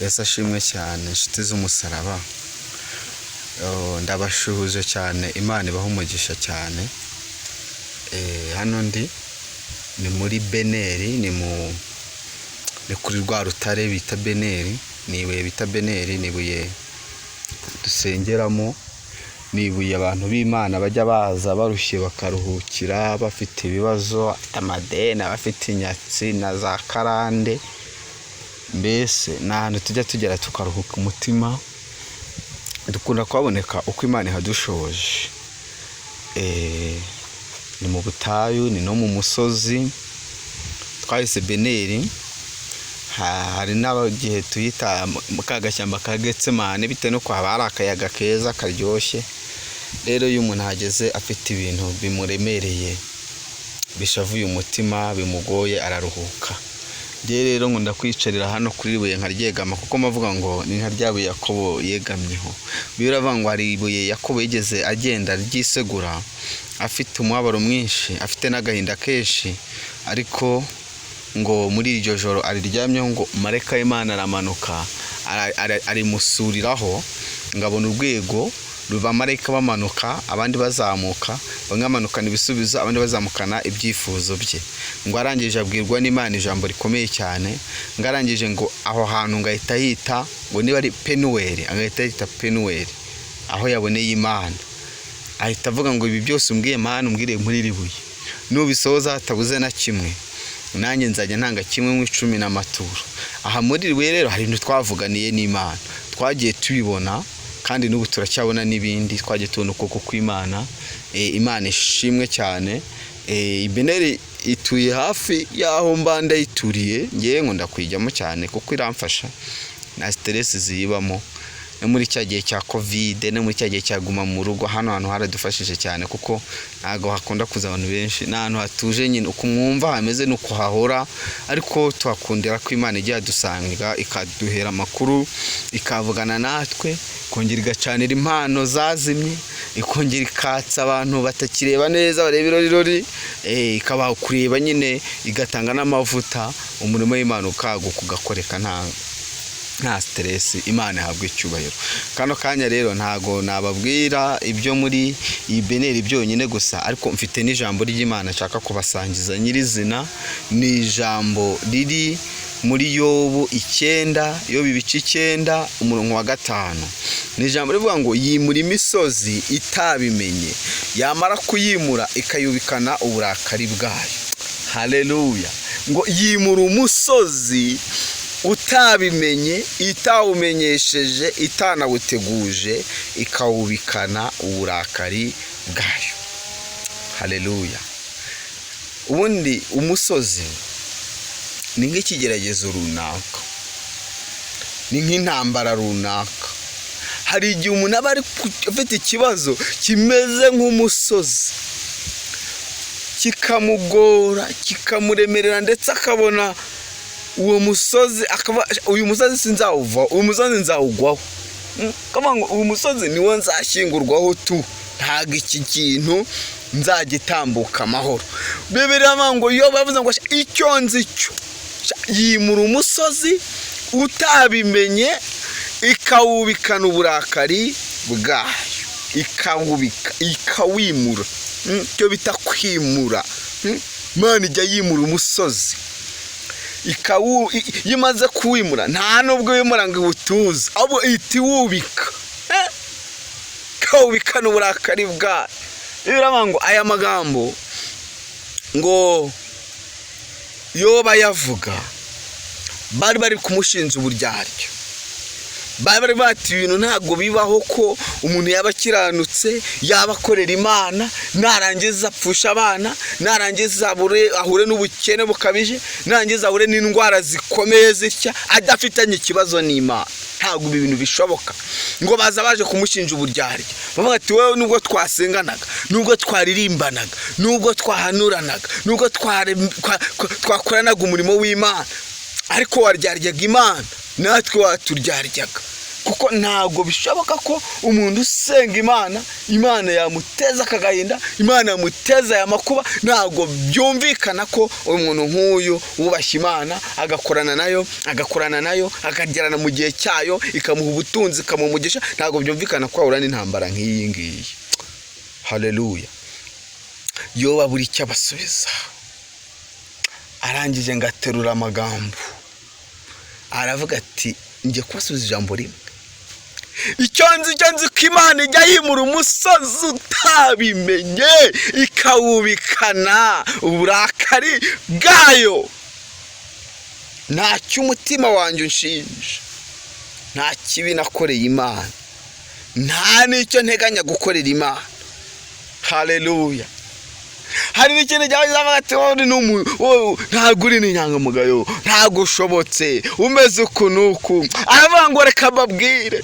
Yesu ashimwe cyane, inshuti z'umusaraba. Oh, ndabashuhuje cyane, Imana ibahe umugisha cyane. Hano ndi ni muri Beneri, ni kuri rwa rutare bita Beneri, ni ibuye bita Beneri, ni ibuye dusengeramo, ni ibuye abantu b'Imana bajya baza barushye bakaruhukira, bafite ibibazo, bafite amadeni, abafite inyatsi na za karande, mbese ni ahantu tujya tugera tukaruhuka umutima. Dukunda kuhaboneka uko Imana ihadushoboje. Ni mu butayu, ni no mu musozi twahise Beneri. Hari n'igihe tuyita mu ka gashyamba ka Getsemani, bitewe n'uko haba hari akayaga keza karyoshye. Rero iyo umuntu ahageze afite ibintu bimuremereye, bishavuye umutima, bimugoye, araruhuka. Njyewe rero nkunda kwicarira hano kuri iri buye nkaryegama, kuko mbavuga ngo ni nka rya buye Yakobo yegamyeho. Bibiliya iravuga ngo hari ibuye Yakobo yigeze agenda ryisegura, afite umubabaro mwinshi, afite n'agahinda kenshi, ariko ngo muri iryo joro ariryamyeho, ngo marayika w'Imana aramanuka arimusuriraho, ngo abona urwego abamarayika bamanuka, abandi bazamuka, bamwe bamanukana ibisubizo, abandi bazamukana ibyifuzo bye. Ngo arangije abwirwa n'Imana ijambo rikomeye cyane, ngo arangije ngo aho hantu ngo ahita yita ngo niba ari Penuweli, agahita yita Penuweli, aho yaboneye Imana. Ahita avuga ngo ibi byose umbwiye Mana, umbwiriye muri iri buye, nubisohoza hatabuze na kimwe, nanjye nzajya ntanga kimwe mu icumi n'amaturo. Aha muri iri buye rero hari ibintu twavuganiye n'Imana, twagiye tubibona, kandi n'ubu turacyabona n'ibindi twagiye tubona ukuboko kw'Imana. Imana ishimwe cyane. Beneri ituye hafi y'aho mba ndayituriye, ngewe nkunda kuyijyamo cyane kuko iramfasha, nta stress ziyibamo. No muri cya gihe cya Covid, no muri cya gihe cya guma mu rugo, hano hantu haradufashije cyane, kuko ntabwo hakunda kuza abantu benshi. Ni ahantu hatuje nyine, uko mwumva hameze ni uko hahora, ariko tuhakundira ko Imana ijya yadusanga, ikaduhera amakuru, ikavugana natwe, ikongera igacanira impano zazimye, ikongera ikatsa abantu batakireba neza, bareba irorirori, ikabaha kureba nyine, igatanga n'amavuta, umurimo w'Imana ukaguka, ugakoreka nta stress. Imana ihabwa icyubahiro. Kano kanya rero ntago nababwira ibyo muri iyi Beneri byonyine gusa, ariko mfite n'ijambo ry'Imana nshaka kubasangiza nyirizina. Ni ijambo riri muri Yobu 9, Yobu ibice 9, umurongo wa 5. Ni ijambo rivuga ngo yimura imisozi itabimenye, yamara kuyimura ikayubikana uburakari bwayo. Haleluya! Ngo yimura umusozi utabimenye, itawumenyesheje, itanawuteguje, ikawubikana uburakari bwayo. Haleluya! Ubundi umusozi ni nk'ikigeragezo runaka, ni nk'intambara runaka. Hari igihe umuntu aba afite ikibazo kimeze nk'umusozi, kikamugora, kikamuremerera, ndetse akabona uwo musozi, akaba uyu musozi sinzawuvaho, uyu musozi nzawugwaho. Akavuga ngo uyu musozi niwo nzashyingurwaho tu, ntabwo iki kintu nzagitambuka amahoro. Bibiliya iravuga ngo iyo bavuze ngo icyo nzi cyo, yimura umusozi utabimenye, ikawubikana uburakari bwayo, ikawubika, ikawimura. Icyo bita kwimura. Imana ijya yimura umusozi, iyo imaze kuwimura, nta nubwo wimura ngo iwutuze, ahubwo ihita iwubika, ikawubikana uburakari bwayo. Biravuga ngo aya magambo ngo yo bayavuga bari bari kumushinja uburyarya, bari bari bati ibintu ntabwo bibaho ko umuntu yaba akiranutse, yaba akorera Imana, narangiza apfusha abana, narangiza ahure n'ubukene bukabije, narangiza ahure n'indwara zikomeye zitya, adafitanye ikibazo n'Imana. Ntabwo ibi bintu bishoboka. Ngo baza baje kumushinja uburyarya, bavuga ati wowe nubwo twasenganaga, nubwo twaririmbanaga, nubwo twahanuranaga, nubwo twakoranaga umurimo w'Imana, ariko waryaryaga Imana, natwe waturyaryaga. Kuko ntabwo bishoboka ko umuntu usenga Imana, Imana yamuteza aka gahinda, Imana yamuteza aya makuba. Ntabwo byumvikana ko umuntu nk'uyu wubashye Imana, agakorana nayo, agakorana nayo, akagerana mu gihe cyayo, ikamuha ubutunzi, ikamuha umugisha, ntabwo byumvikana ko ahura n'intambara nk'iyi ngiyi. Haleluya! Yoba buri icyo abasubiza. Arangije ngo aterura amagambo, aravuga ati: "Njye kubasubiza ijambo rimwe. Icyo nzi ko Imana ijya yimura umusozi utabimenye, ikawubikana uburakari bwayo. Ntacyo umutima wanjye unshinja, nta kibi nakoreye Imana, nta n'icyo nteganya gukorera Imana." Haleluya! Hari n'ikindi gihe ati: "Wowe ntabwo uri n'inyangamugayo, ntabwo ushobotse, umeze uku n'uku." Aravuga ngo: "Reka mbabwire,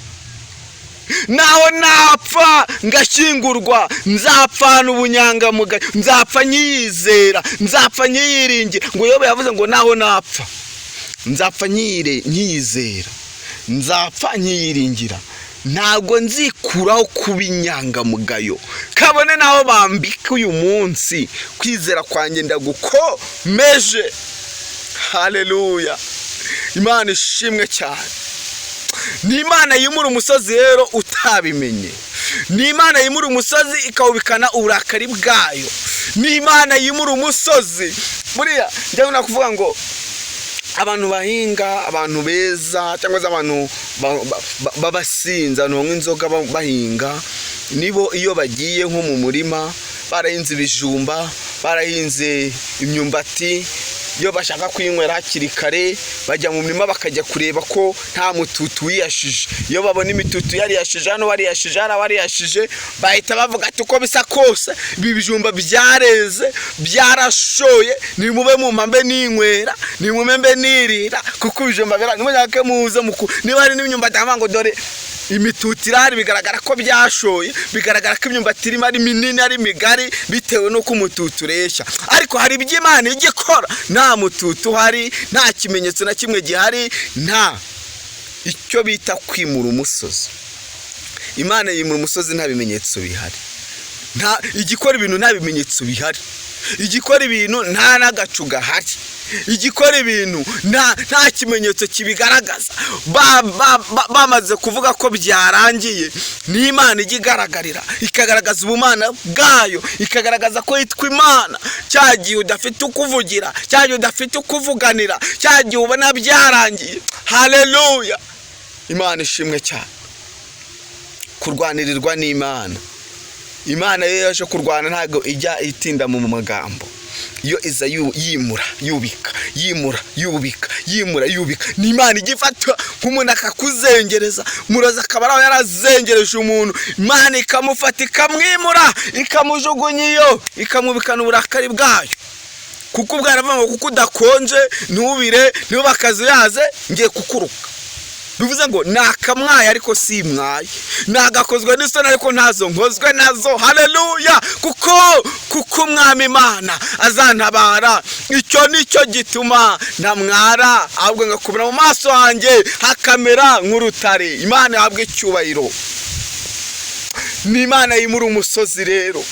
naho napfa ngashyingurwa, nzapfana ubunyangamugayo, nzapfa nyiyizera, nzapfa nyiyiringira." Ngo Yobu yavuze ngo: "Naho napfa, nzapfa nyiyizera, nzapfa nyiyiringira, ntabwo nzikuraho kuba inyangamugayo. Kabone naho bambika uyu munsi, kwizera kwanjye ndagukomeje." Haleluya! Imana ishimwe cyane. Ni Imana yimura umusozi rero utabimenye, ni Imana yimura umusozi ikawubikana uburakari bwayo, ni Imana yimura umusozi. Buriya njya kuvuga ngo abantu bahinga, abantu beza, cyangwa se abantu b'abasinzi, abantu banywa inzoga bahinga, nibo iyo bagiye nko mu murima barahinze ibijumba, barahinze imyumbati, iyo bashaka kuyinywera hakiri kare, bajya mu murima bakajya kureba ko nta mututu wiyashije. Iyo babona imitutu yariyashije hano, wariyashije hano, wariyashije, bahita bavuga ati: "Uko bisa kose ibi bijumba byareze, byarashoye, nimube mumpa mbe ninywera, nimube mbe nirira, kuko ibijumba bira nimushake muze muku." Niba hari n'imyumbati, bakavuga ngo: "Dore imitutu irahari, bigaragara ko byashoye, bigaragara ko imyumbati irimo ari minini, ari migari, bitewe n'uko umututu ureshya." Ariko hari ibyo Imana ijya ikora nta mututu uhari, nta kimenyetso na kimwe gihari, nta icyo bita kwimura umusozi. Imana yimura umusozi nta bimenyetso bihari, nta igikora ibintu nta bimenyetso bihari, igikora ibintu nta n'agacu gahari, igikora ibintu nta kimenyetso kibigaragaza. Bamaze kuvuga ko byarangiye, ni Imana ijya igaragarira, ikagaragaza ubumana bwayo, ikagaragaza ko yitwa Imana. Cya gihe udafite ukuvugira, cya gihe udafite ukuvuganira, cya gihe ubona byarangiye. Haleluya! Imana ishimwe cyane. Kurwanirirwa n'Imana. Imana iyo yaje kurwana ntabwo ijya itinda mu magambo, iyo iza yimura, yubika, yimura, yubika, yimura, yubika. Ni Imana ijya ifata nk'umuntu akakuzengereza, murozi akaba ari aho yarazengereje umuntu, Imana ikamufata, ikamwimura, ikamujugunya iyo, ikamubikana uburakari bwayo. Kuko ubwo aravuga ngo: "Kuko udakonje, ntubire, ntube akazuyaze, ngiye kukuruka." Bivuze ngo nakamwaye ariko si mwaye, nagakozwe n'isoni ariko ntazo nkozwe nazo. Haleluya! Kuko Umwami Imana azantabara, icyo nicyo gituma ntamwara, ahubwo ngakubura mu maso hanjye hakamera nk'urutare. Imana ihabwe icyubahiro. Ni Imana yimura umusozi rero.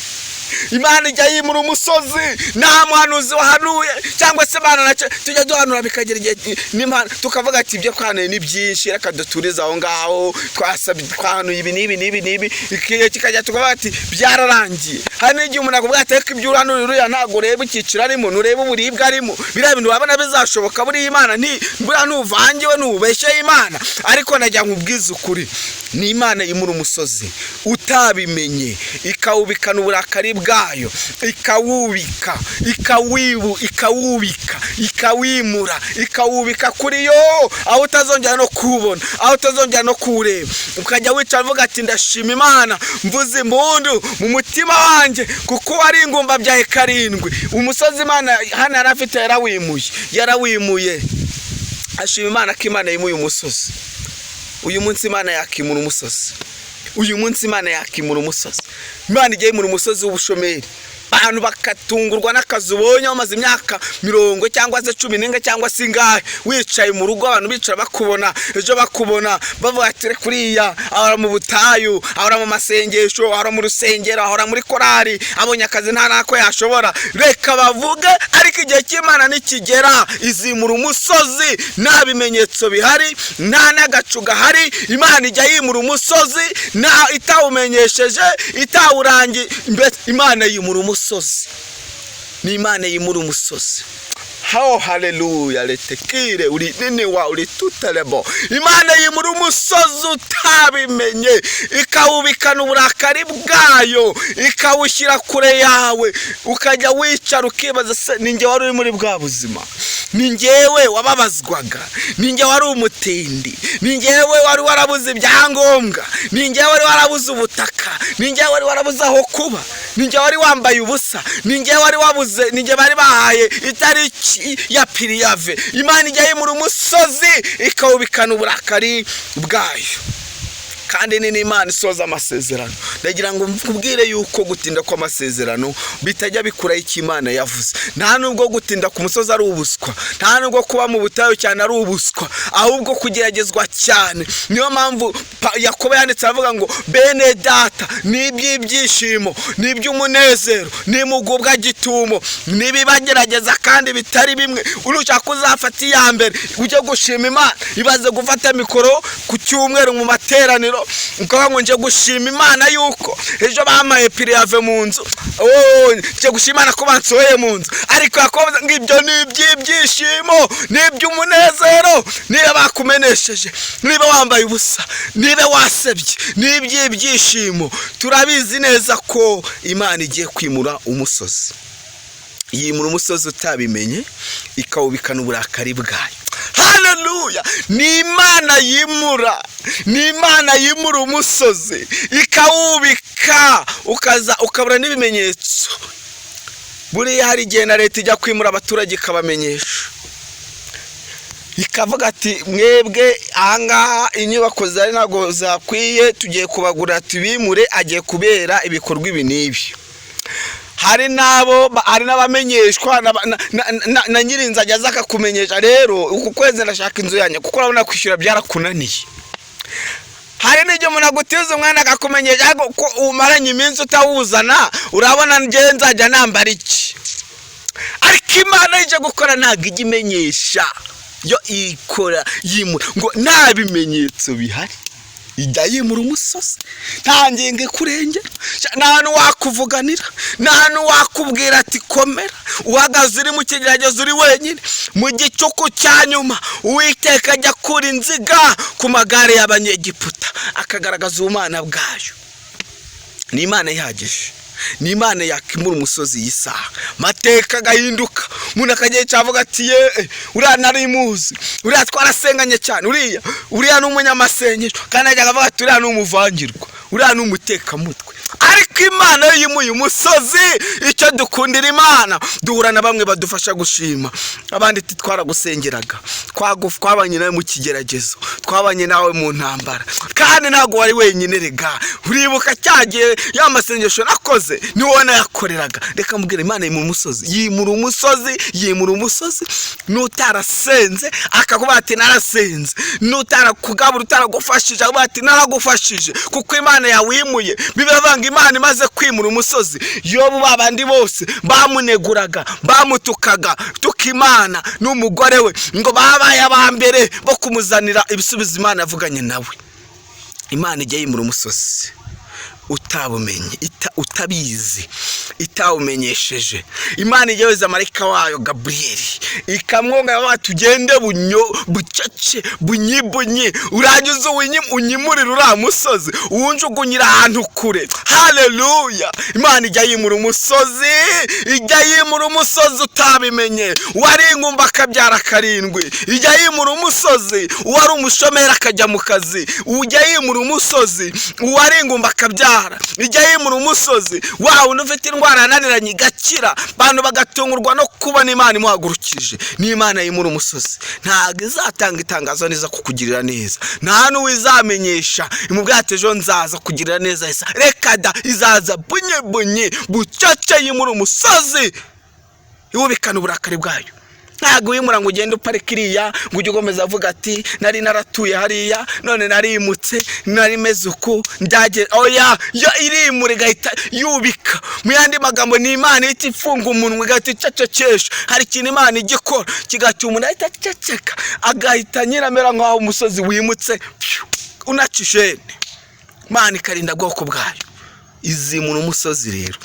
Imana ijya yimura umusozi nta muhanuzi wahanuye, cyangwa se Imana nacyo tujya duhanura, bikagera igihe n'Imana tukavuga ati: "Ibyo twahanuye ni byinshi, reka duturize aho ngaho. Twasabye, twahanuye ibi n'ibi n'ibi n'ibi." Igihe kikajya tukavuga ati: "Byararangiye." Hari n'igihe umuntu akubwira ati: "Ariko ibyo uhanura uriya, ntabwo ureba icyiciro arimo, ntureba uburibwe arimo, biriya bintu wabona bizashoboka? Buriya Imana nti buriya ntuvangiwe, ntubeshyeye Imana." Ariko najya nkubwize ukuri, ni Imana yimura umusozi utabimenye, ikawubikana uburakari bwayo, ikawubika, ikawubika, ikawimura, ikawubika kuri yo, aho utazongera no kuwubona, aho utazongera no kuwureba. Ukajya wicara uvuga ati: "Ndashima Imana, mvuze impundu mu mutima wanjye, kuko wari ingumba byaye karindwi." Umusozi Imana hano yari afite yarawimuye, yarawimuye. Ashima Imana ko Imana yimuye umusozi. Uyu munsi Imana yakimura umusozi, uyu munsi Imana yakimura umusozi. Imana igiye yimura umusozi w'ubushomeri. Abantu bakatungurwa n'akazi ubonye wamaze imyaka 40 cyangwa se 14 cyangwa se ingahe wicaye mu rugo, abantu bicara bakubona, ejo bakubona bavuga ati kuriya ahora mu butayu, ahora mu masengesho, ahora mu rusengero, ahora muri korari, abonye akazi nta nako yashobora. Reka bavuge, ariko igihe cy'Imana nikigera izimura umusozi nta bimenyetso bihari, nta n'agacu gahari. Imana ijya yimura umusozi nta itawumenyesheje, itawurangiye. Imana yimura umusozi, ni Imana yimura umusozi. Hao haleluya, letekire uri nini wa uri tutelebo. Imana yimura umusozi utabimenye, ikawubikana uburakari bwayo, ikawushyira kure yawe, ukajya wicara ukibaza se ni njye wari uri muri bwa buzima, ni njyewe wababazwaga, ni njye wari umutindi, ni njyewe wari warabuze ibyangombwa, ni njyewe wari warabuze ubutaka, ni njyewe wari warabuze aho kuba, ni njye wari wambaye ubusa, ni njye wari wabuze, ni njye bari bahaye itariki ya préavis. Imana ijya yimura umusozi ikawubikana uburakari bwayo, kandi ni n'Imana isoza amasezerano. Ndagira ngo nkubwire yuko gutinda kw'amasezerano bitajya bikuraho icyo Imana yavuze. Nta nubwo gutinda ku musozi ari ubuswa, nta nubwo kuba mu butayu cyane ari ubuswa, ahubwo kugeragezwa cyane. Niyo mpamvu Yakobo yanditse avuga ngo bene data, ni iby'ibyishimo, ni iby'umunezero, ni mugubwa gitumo nibibagerageza kandi bitari bimwe. Urushaka uzafata iya mbere ujye gushima Imana. Ibaze gufata mikoro ku cyumweru mu materaniro ukavuga ngo nje gushima Imana yuko ejo bampaye préavis mu nzu, oh, nje gushima Imana ko bansohoye mu nzu. Ariko Yakobo ngo ibyo ni iby'ibyishimo, ni iby'umunezero. Niba bakumenesheje, niba wambaye ubusa, niba wasebye, ni iby'ibyishimo. Turabizi neza ko Imana igiye kwimura umusozi, yimura umusozi utabimenye, ikawubikana uburakari bwayo. Haleluya! Ni Imana yimura, ni Imana yimura umusozi ikawubika, ukaza ukabura n'ibimenyetso. Buriya hari igihe na leta ijya kwimura abaturage ikabamenyesha, ikavuga ati mwebwe ahangaha inyubako zari ntabwo zakwiye, tugiye kubagura tubimure, agiye kubera ibikorwa ibi n'ibi. Hari n'abo, hari n'abamenyeshwa na nyirinzu, ajya aza akakumenyesha, rero uku kwezi ndashaka inzu yanjye, kuko urabona kwishyura byarakunaniye. Hari n'igihe umuntu agutiza umwana akakumenyesha, ariko ko umaranye iminsi utawuzana, urabona njyewe nzajya nambara iki? Ariko Imana ije gukora ntabwo ijya imenyesha, yo ikora yimura ngo nta bimenyetso bihari. Ijya yimura umusozi nta ngingo ikurengera, nta hantu wakuvuganira, nta hantu wakubwira ati komera. Uhagaze uri mu kigeragezo, uri wenyine mu gicuku cya nyuma, Uwiteka ajya akura inziga ku magare y'Abanyegiputa, akagaragaza ubumana bwayo. Ni Imana ihagije, ni Imana yakimura umusozi y'isaha, mateka agahinduka, umuntu akajya yicara avuga ati ye, uriya nari muzi, uriya twarasenganye cyane, uriya ni umunyamasengesho, kandi ajya avuga ati uriya ni umuvangirwa, uriya ni umutekamutwe. Ariko Imana yo yimuye umusozi. Icyo dukundira Imana, duhura na bamwe badufasha gushima, abandi ati twaragusengeraga, twabanye nawe mu kigeragezo, twabanye nawe mu ntambara, kandi ntabwo wari wenyine. Rega uribuka cya gihe ya masengesho nakoze, ni wowe nayakoreraga. Reka mbwira, Imana yimura umusozi, yimura umusozi, yimura umusozi. N'utarasenze akakuba ati narasenze, n'utarakugabura, utaragufashije akavuga ati naragufashije, kuko Imana yawimuye. Bibavuga ngo Imana imaze kwimura umusozi, Yobu ba bandi bose bamuneguraga, bamutukaga, tuka Imana n'umugore we, ngo babaye aba mbere bo kumuzanira ibisubizo Imana yavuganye nawe. Imana ijya yimura umusozi utabumenye, utabizi, itawumenyesheje. Imana ijya yohereza marayika wayo Gaburiyeli, ikamwonga bati tugende bunyo bucece bunyi bunyi, urangiza unyimurire uriya musozi, uwunjugunyira ahantu kure. Haleluya! Imana ijya yimura umusozi, ijya yimura umusozi utabimenye. Uwari ingumba akabyara karindwi. Ijya yimura umusozi uwari umushomeri akajya mu kazi. Ujya yimura umusozi uwari ingumba akabyara. Ijya yimura umusozi wa wundi ufite indwara. Indwara yananiranye igakira, abantu bagatungurwa no kubona Imana imuhagurukije. Ni Imana yimura umusozi. Ntabwo izatanga itangazo neza kukugirira neza, nta n'uwizamenyesha imubwira ati ejo nzaza kugirira neza. Reka da, izaza bunye bunye bucece yimura umusozi, iwubikana uburakari bwayo. Ntabwo wimura ngo ugende uparike iriya, ngo ujye ukomeza avuga ati nari naratuye hariya, none narimutse, nari meze uku ndage. Oya, yo irimura igahita yubika. Mu yandi magambo, ni Imana ihita ifunga umunwa, igahita icecekesha. Hari ikintu Imana ijya ikora kigatuma umuntu ahita aceceka, agahita nyiramera nk'aho umusozi wimutse unacishene. Imana ikarinda bwoko bwayo, izimura umusozi. Rero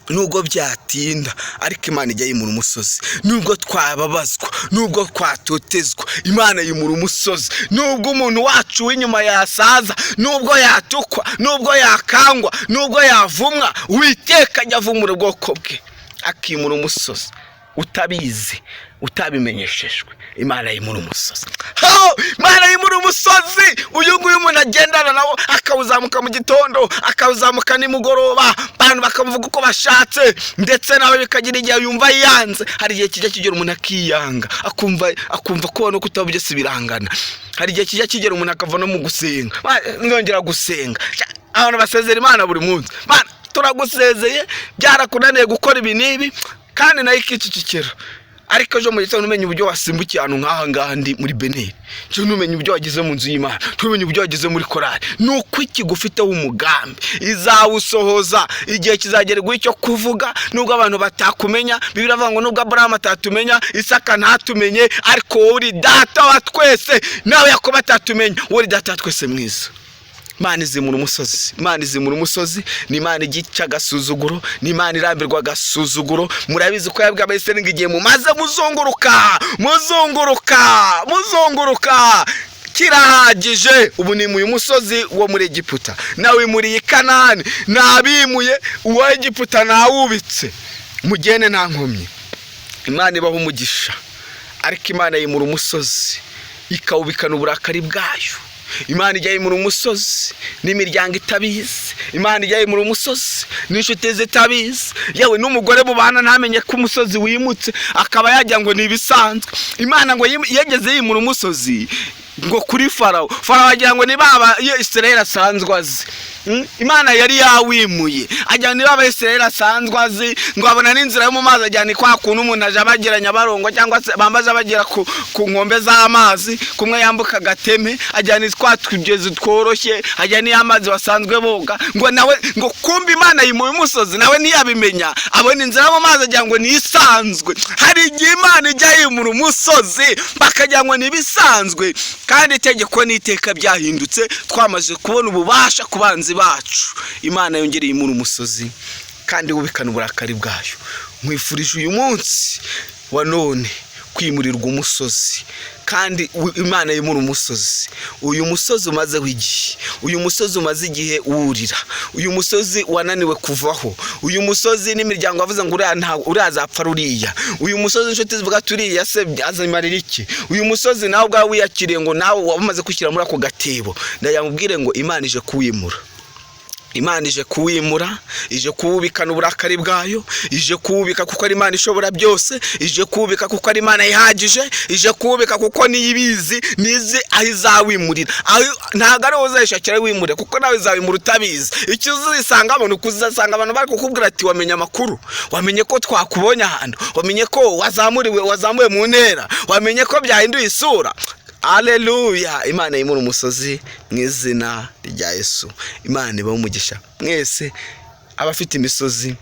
nubwo byatinda, ariko Imana ijya yimura umusozi. Nubwo twababazwa, nubwo twatotezwa, Imana yimura umusozi. Nubwo umuntu wacu w'inyuma yasaza, nubwo yatukwa, nubwo yakangwa, nubwo yavumwa, Uwiteka ajya avumura ubwoko bwe, akimura umusozi utabizi, utabimenyeshejwe. Imana yimura umusozi. Imana yimura umusozi uyu nguyu umuntu agendana nawo, akawuzamuka mu gitondo, akawuzamuka nimugoroba, abantu bakamuvuga uko bashatse, ndetse nawe bikagira igihe yumva yanze. Hari igihe kijya kigera umuntu akiyanga, akumva ko no kutaba byose birangana. Hari igihe kijya kigera umuntu akava no mu gusenga, nongera gusenga. Abantu basezera Imana buri munsi: "Turagusezeye, byarakunaniye gukora ibi n'ibi," kandi nayo ikicecekera. Ariko ejo mu gitondo umenya uburyo wasimbukiye ahantu nk'aha ngaha ndi muri beneri, ejo ntumenya uburyo wageze mu nzu y'Imana, ntumenya uburyo wageze muri korari. Ni uko ikigufiteho umugambi izawusohoza. Igihe kizagera iguha icyo kuvuga, nubwo abantu batakumenya. Bibiliya iravuga ngo nubwo Aburahamu atatumenya, Isaka ntatumenye, ariko wowe uri Data wa twese. Nawe Yakobo atatumenya, wowe uri Data wa twese mwiza. Imana izimura umusozi. Imana izimura umusozi. Ni Imana igica agasuzuguro, ni Imana irambirwa agasuzuguro. Murabizi ko yabwiye Abayisiraheli ngo igihe mumaze muzunguruka, muzunguruka, muzunguruka kirahagije. Ubu nimuye umusozi wo muri Egiputa, nawimuriye i Kanani, nabimuye, uwa Egiputa nawubitse, mugende nta nkomyi. Imana ibaho umugisha. Ariko Imana yimura umusozi, ikawubikana uburakari bwayo. Imana ijya yimura umusozi n'imiryango itabizi. Imana ijya yimura umusozi n'inshuti zitabizi, yewe n'umugore mubana ntamenye ko umusozi wimutse, akaba yajya ngo ni ibisanzwe. Imana ngo yageze yimura umusozi ngo kuri Farawo, Farawo agira ngo ni baba Isirayeli asanzwe azi. Imana yari yawimuye, ajyana niba Abayisirayeli asanzwe azi, ngo abona n'inzira yo mu mazi, ajyana kwa kuntu umuntu aje abagera Nyabarongo cyangwa se bambaje abagera ku nkombe z'amazi, kumwe yambuka agateme, ajyana twa tugezi tworoshye, ajyana n'iyo amazi basanzwe boga. Ngo nawe ngo kumva Imana yimuye umusozi, nawe ntiyabimenya, abona inzira yo mu mazi, agira ngo ni isanzwe. Hari igihe Imana ijya yimura umusozi bakagira ngo ni ibisanzwe, kandi itegeko n'iteka byahindutse, twamaze kubona ububasha ku banzi bacu. Imana yongereye imura umusozi kandi wubikana uburakari bwayo. Nkwifurije uyu munsi wa none kwimurirwa umusozi, kandi Imana yimura umusozi. Uyu musozi umazeho igihe, uyu musozi umaze igihe wurira, uyu musozi wananiwe kuvaho, uyu musozi n'imiryango wavuze ngo uriya uriya azapfa ruriya, uyu musozi inshuti zivuga turiya se azimarira iki, uyu musozi nawe ubwawe wiyakiriye ngo nawe wamaze kwishyira muri ako gatebo, ndayamubwire ngo Imana ije kuwimura. Imana ije kuwimura, ije kuwubikana uburakari bwayo, ije kuwubika kuko ari Imana ishobora byose, ije kuwubika kuko ari Imana ihagije, ije kuwubika kuko niyo ibizi, nizi aho izawimurira. Ntabwo ari wowe uzayishakira wimurira, kuko nawe izawimura utabizi. Icyo uzisangamo ni ukuzasanga abantu bari kukubwira ati wamenye amakuru, wamenye ko twakubonye ahantu, wamenye ko wazamuriwe, wazamuwe mu ntera, wamenye ko byahinduye isura. Aleluya! Imana yimura umusozi mu izina rya Yesu. Imana ibahe umugisha mwese abafite imisozi.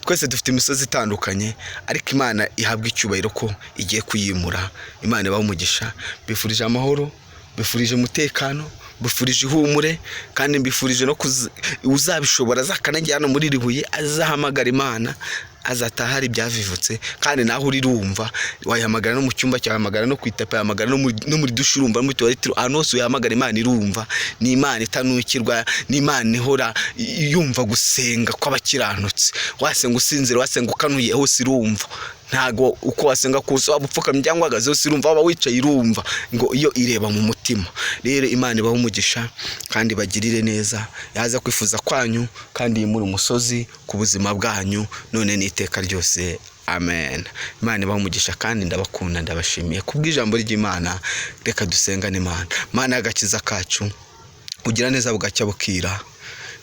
Twese dufite imisozi itandukanye, ariko Imana ihabwa icyubahiro ko igiye kuyimura. Imana ibahe umugisha. Mbifurije amahoro, mbifurije umutekano, mbifurije ihumure, kandi mbifurije no uzabishobora azakandagira hano muri iri buye, azahamagara Imana, azataha hari ibyavivutse. Kandi naho uri urumva, wayihamagara no mu cyumba cyawe, wahamagara no ku itapi, wahamagara no muri dushe urumva, no muri tuwarete, ahantu hose uyihamagara Imana irumva. Ni Imana itanukirwa, ni Imana ihora yumva gusenga kw'abakiranutsi. Wasenga usinzira, wasenga ukanuye, hose irumva. Ntago uko wasenga kose, waba upfukamye cyangwa uhagaze hose irumva, waba wicaye irumva, ngo iyo ireba mu mutima. Rero Imana ibahe umugisha kandi bagirire neza, yaza kwifuza kwanyu kandi yimure umusozi ku buzima bwanyu none n'iteka ryose. Amen. Imana ibahe umugisha kandi ndabakunda, ndabashimiye kubw'ijambo ry'Imana. Reka dusengane Imana. Mana y'agakiza kacu, ugira neza bugacya bukira,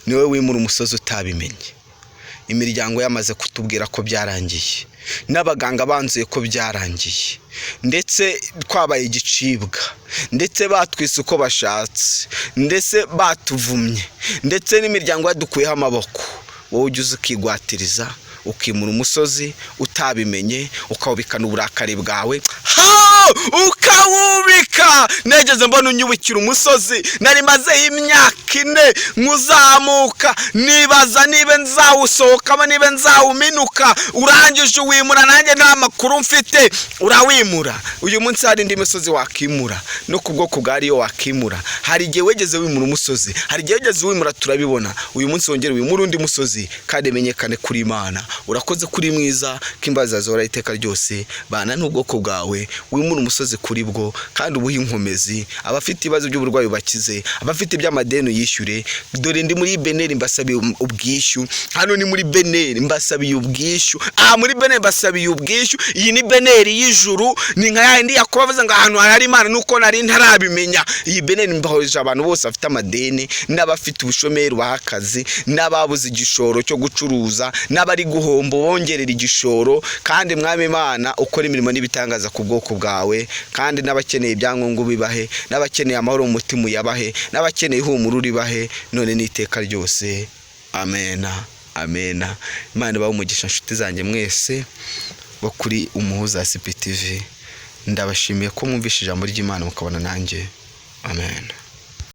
niwe wimura umusozi utabimenye. Imiryango yamaze kutubwira ko byarangiye, n'abaganga banzuye ko byarangiye, ndetse twabaye igicibwa, ndetse batwise uko bashatse, ndetse batuvumye, ndetse n'imiryango yadukuyeho amaboko. Wowe ujya uza ukigwatiriza, ukimura umusozi utabimenye, ukawubikana uburakari bwawe, ha! Ukawubika. Negeze mbona unyubikira umusozi nari mazeho imyaka 4 nkuzamuka, nibaza niba nzawusohokamo, niba nzawuminuka. Urangije uwimura, nanjye nta makuru mfite, urawimura. Uyu munsi hari indi misozi wakimura, no ku bwoko bwa ariyo wakimura. Hari igihe wegeze wimura umusozi, hari igihe wegeze wimura, turabibona. Uyu munsi wongere wimure undi musozi kandi menyekane kuri Imana. Urakoze kuri mwiza, ko imbabazi zihora iteka ryose. Bana n'ubwoko bwawe, wimure umusozi kuri bwo kandi ubuhe inkomezi. Abafite ibibazo by'uburwayi ubakize, abafite iby'amadeni uyishyure. Dore ndi muri Beneri, mbasabiye ubwishyu. Hano ni muri Beneri, mbasabiye ubwishyu. Aha muri Beneri mbasabiye ubwishyu. Iyi ni Beneri y'ijuru, ni nka yindi Yakobo avuze ngo ahantu hari Imana nuko nari ntarabimenya. Iyi Beneri mbahoje abantu bose bafite amadeni, n'abafite ubushomeri ubaha akazi, n'ababuze igishoro cyo gucuruza, n'abari guhomba bongerera igishoro. Kandi Mwami Imana, ukora imirimo n'ibitangaza ku bwoko bwawe, kandi n'abakeneye ibyangombwa ubibahe, n'abakeneye amahoro mu mutima uyabahe, n'abakeneye ihumure uribahe, none n'iteka ryose. Amena, amena. Imana ibahe umugisha nshuti zanjye mwese bo kuri Umuhuza CPTV. Ndabashimiye ko mwumvishe ijambo ry'Imana mukabona nanjye. Amen.